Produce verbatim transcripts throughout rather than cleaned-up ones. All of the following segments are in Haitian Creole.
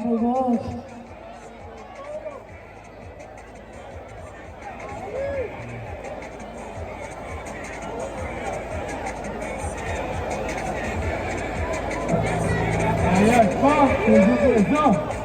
Revanche. Ariel Fa, toujou prezan.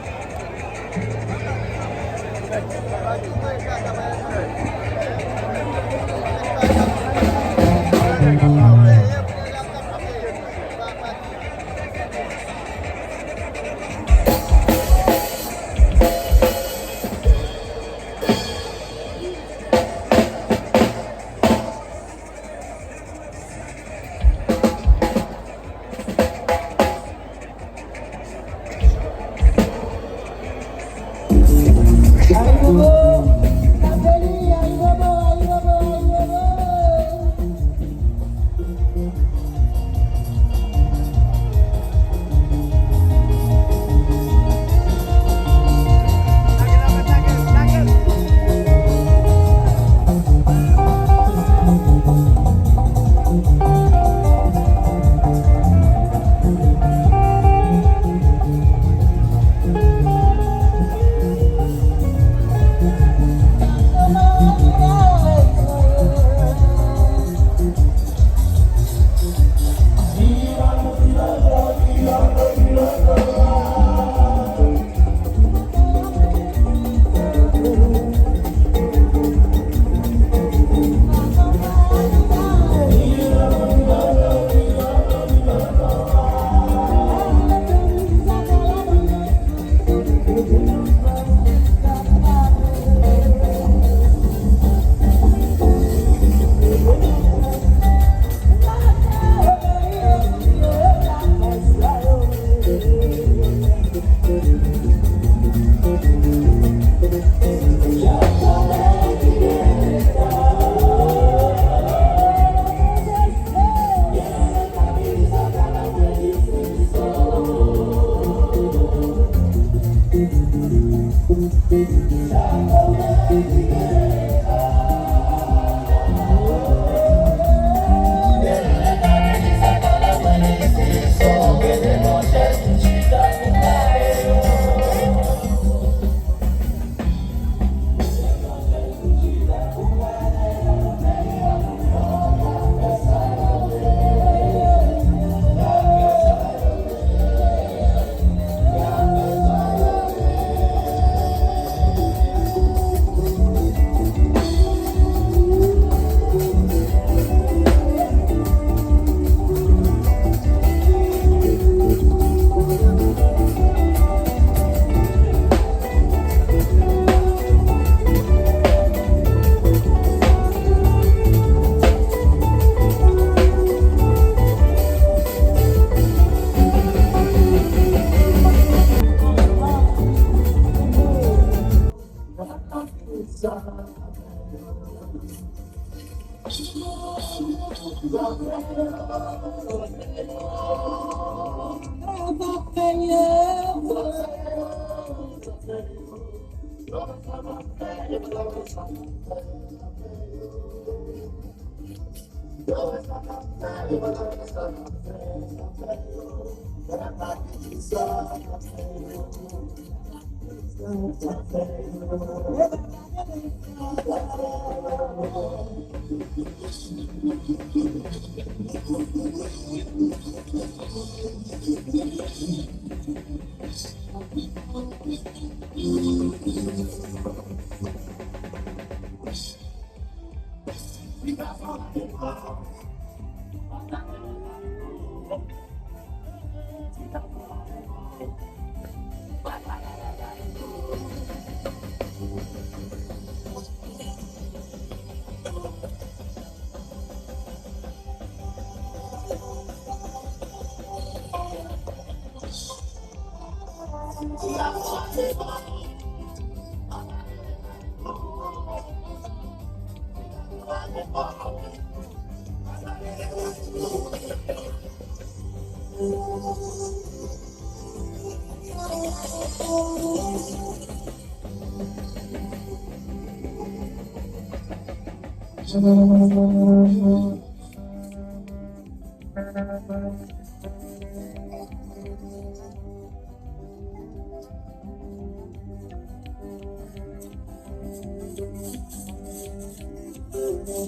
Ay,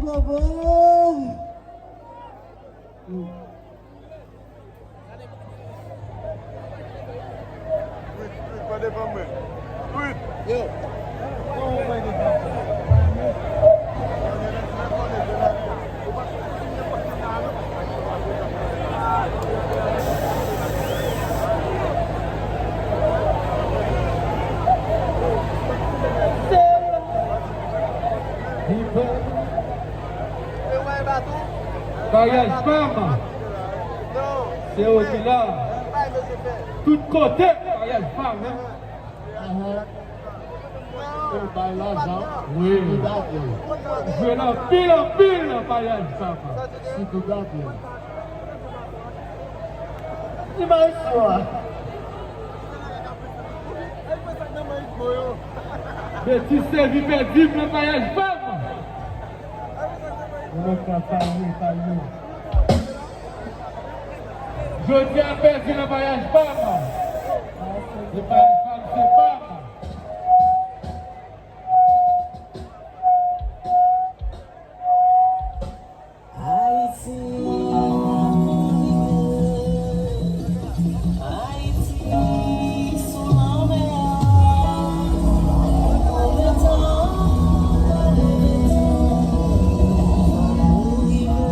bobo! Tweet, tweet, pa defann mwen. Tweet. Yo. Maryaj pa m. Se yo ki la. Tout kote, maryaj pa m. Ou bay lajan. Wi. Jwenn anpil, anpil nan maryaj pa m. Imaj swa. Betis sèvi pèdi m nan maryaj pa m. Ou nan ka pale, pale. Jodi a pèdi nan maryaj pa m. Se maryaj pa m, se pa m. Ayiti, Ayiti sou lanmè a, letan, letan, nou rive.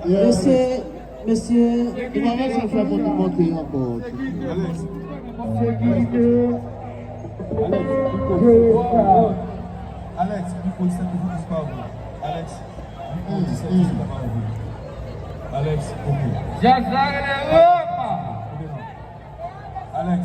Mesye, mesye. Nou pa bezwen fè moun monte ankò. Alex. Sekirite. Alex, Alex, li pran sèt minit pa ou. Alex, li pran sèt minit pa ou. Alex, ok. Jazz la rele repa. Alex.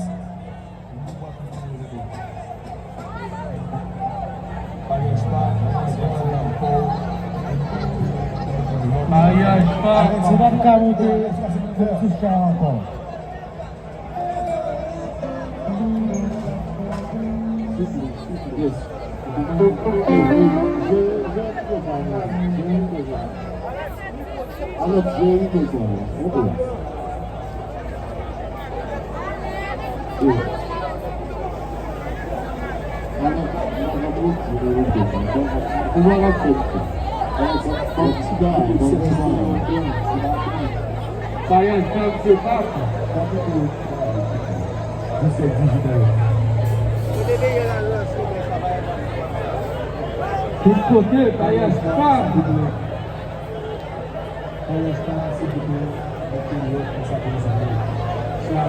Maryaj pa. Alex, ou p ap ka monte sou cha ankò. Yes. Alex, jere kòb la. Ok. Maryaj pa, se pa. Tout kote, maryaj pa.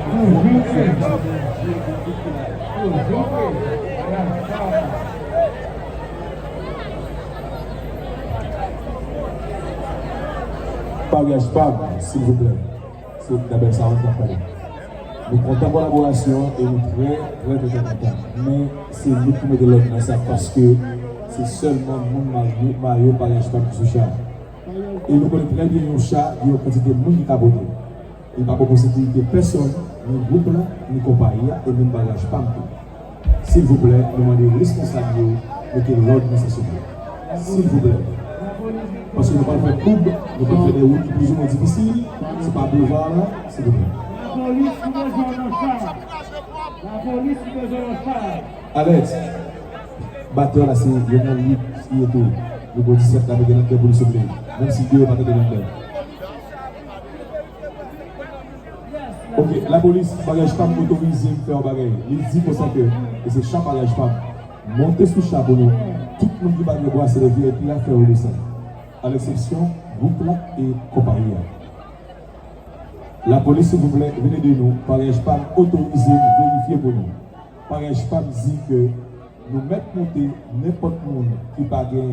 Toujou prè. Toujou prè. Maryaj pa, silvouplè. Se Dabèl Sound k ap pale. Nou kontan kolaborasyon an e nou trè, trè, trè, trè kontan. Men se nou ki mete lòd nan sa paske se sèlman moun marye, marye, maryaj pa ki sou cha. E nou konnen trè byen yon cha gen yon kantite moun ki ka pote. E pa pran pou sekirite pèsòn, ni gwoup la, ni konpayi a, e menm maryaj pa m tou. Silvouplè, nou mande responsab yo mete lòd nan sa, silvouplè. Silvouplè. Paske nou pral fè koub, nou pral fè de wout ki plizoumwen difisil, se pa boulva la, silvouplè. Lapolis ki bezwen nan cha. Lapolis ki bezwen nan cha. Alex, batè la se Ronald Louis ki ye tou. Nimewo disèt la mete nan kè pou li souple. Menm si de yo pa tande nan kè. Ok, lapolis, maryaj pa m otorize m fè yon bagay. Li di konsa ke, e se cha maryaj pa m. Monte sou cha pou nou. Tout moun ki pa gen bwasre V I P la, fè yo desann. A leksepsyon gwoup la e konpayi a. Lapolis, silvouplè, vin ede nou. Maryaj pa m otorize m verifye pou nou. Maryaj pa m di ke nou mèt monte nenpòt moun ki pa gen,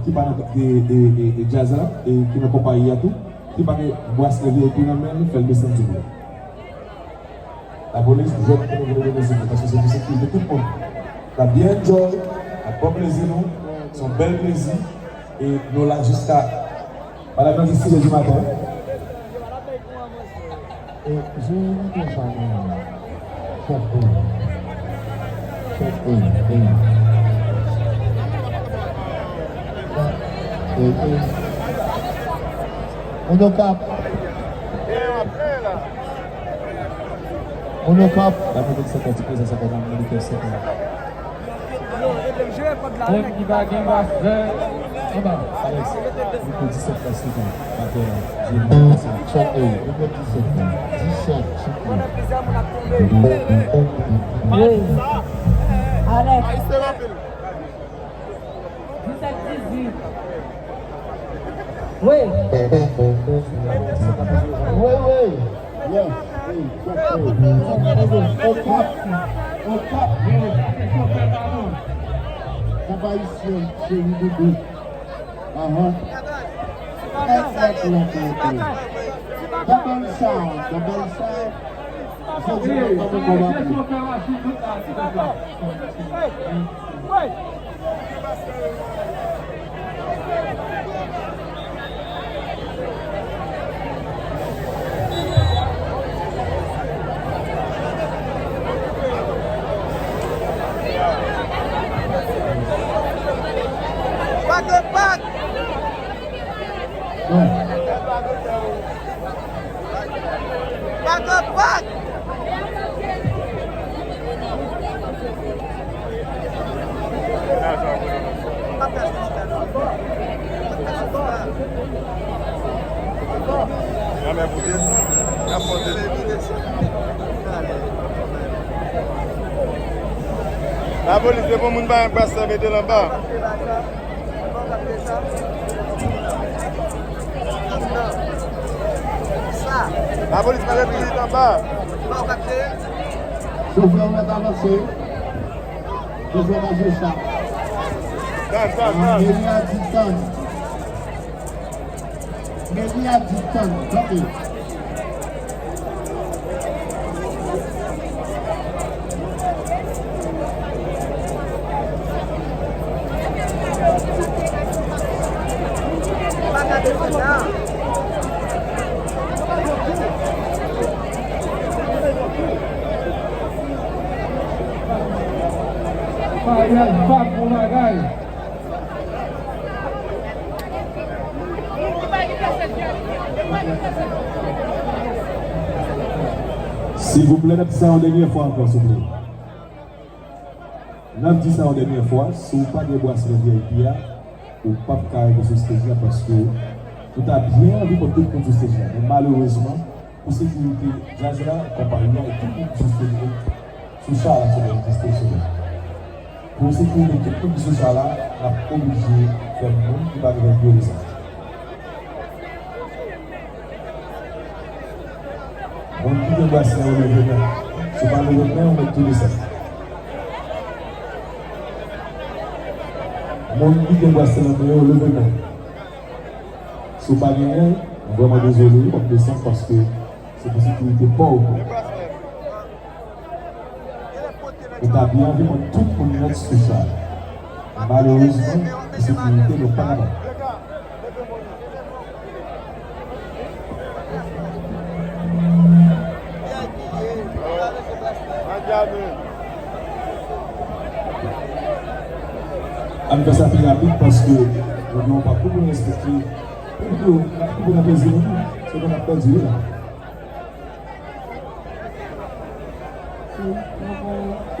ki pa nan, e, e, e, e djaz la, e ki nan konpayi a tou, ki pa gen bwasre V I P nan men l, fè l desann silvouplè. Lapolis, jwèt pou nou vin ede nou silvouplè, paske se pou sekirite tout moun. N ap byen enjoy, n ap pran plezi nou, se yon bèl plezi, e nou la jiska, madanm nan di sis è di maten. E, jere micro sa non. Chèf de. Chèf de. E, e. Moun yo k ap. Moun yo k ap. La police se konti prezans avèk moun militè sèt. Moun ki pa gen bwasre anba. Alex, nimewo disèt la, silvouplè. Batè la, jwe nimewo disèt. Chante, nimewo disèt la. Disèt, silvouplè. Wi. Alex. Disèt dizuit. Wi. Wi, wi. Yes. Okap, Okap, Kòb Ayisyen, cheri doudou. Ahan. Double sound, double sound. Jodi a, pa pou kòb api. Pak, pak! Pak, pak! Lapolis, depi yon moun pa gen bwasre, mete l anba. Bon, gade sa. Lapolis mete tout anba. Chofè w mèt avanse. Chofè majistra. Tann, tann, tann. Meri a di tann. Meri a di tann. Tann. Maryaj pa bon bagay. Silvouplè, n ap di sa yon dènyè fwa ankò, souple. N ap di sa yon dènyè fwa, si w pa gen bwasè nan V I P a, ou p ap ka rive sou stage la paske ou ta byen anvi pran tout moun sou stage la. Men malerezman, pou sekirite djaz la, konpayi a e tout moun ki sou stage, sou cha la, sou stage la. Pou sekirite tout moun ki sou cha la, n ap oblije fè moun ki pa gen V I P yo desann. Moun ki gen bwasè yo leve men. Si w pa leve men, ou mèt tou desann. Moun ki gen bwasè nan men yo, leve men. Si w pa genyen, m vrèman dezole, w ap desann paske se pou sekirite pa w. Ou ta byen anvi pran tout moun nèt sou cha. Malerezman, pou sekirite, nou pa kapab. Ann fè sa pi rapid paske nou gen yon pakou pou n respekte. Pou, pou, pou n apezi nou tou. Se pou n ap pèdi la.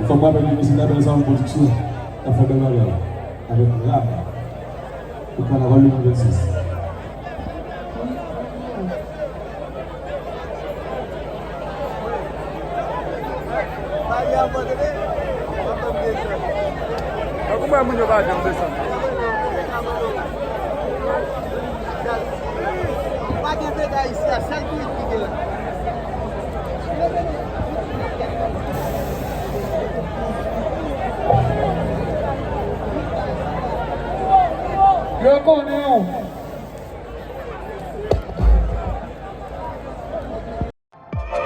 Fò m rapèl nou, se Labèl Sound Production k ap fè bèl bagay avèk Rab pou Kanaval de mil vennsis. Pa gen veda isi a, sèl touris ki gen la. Yo konnen w.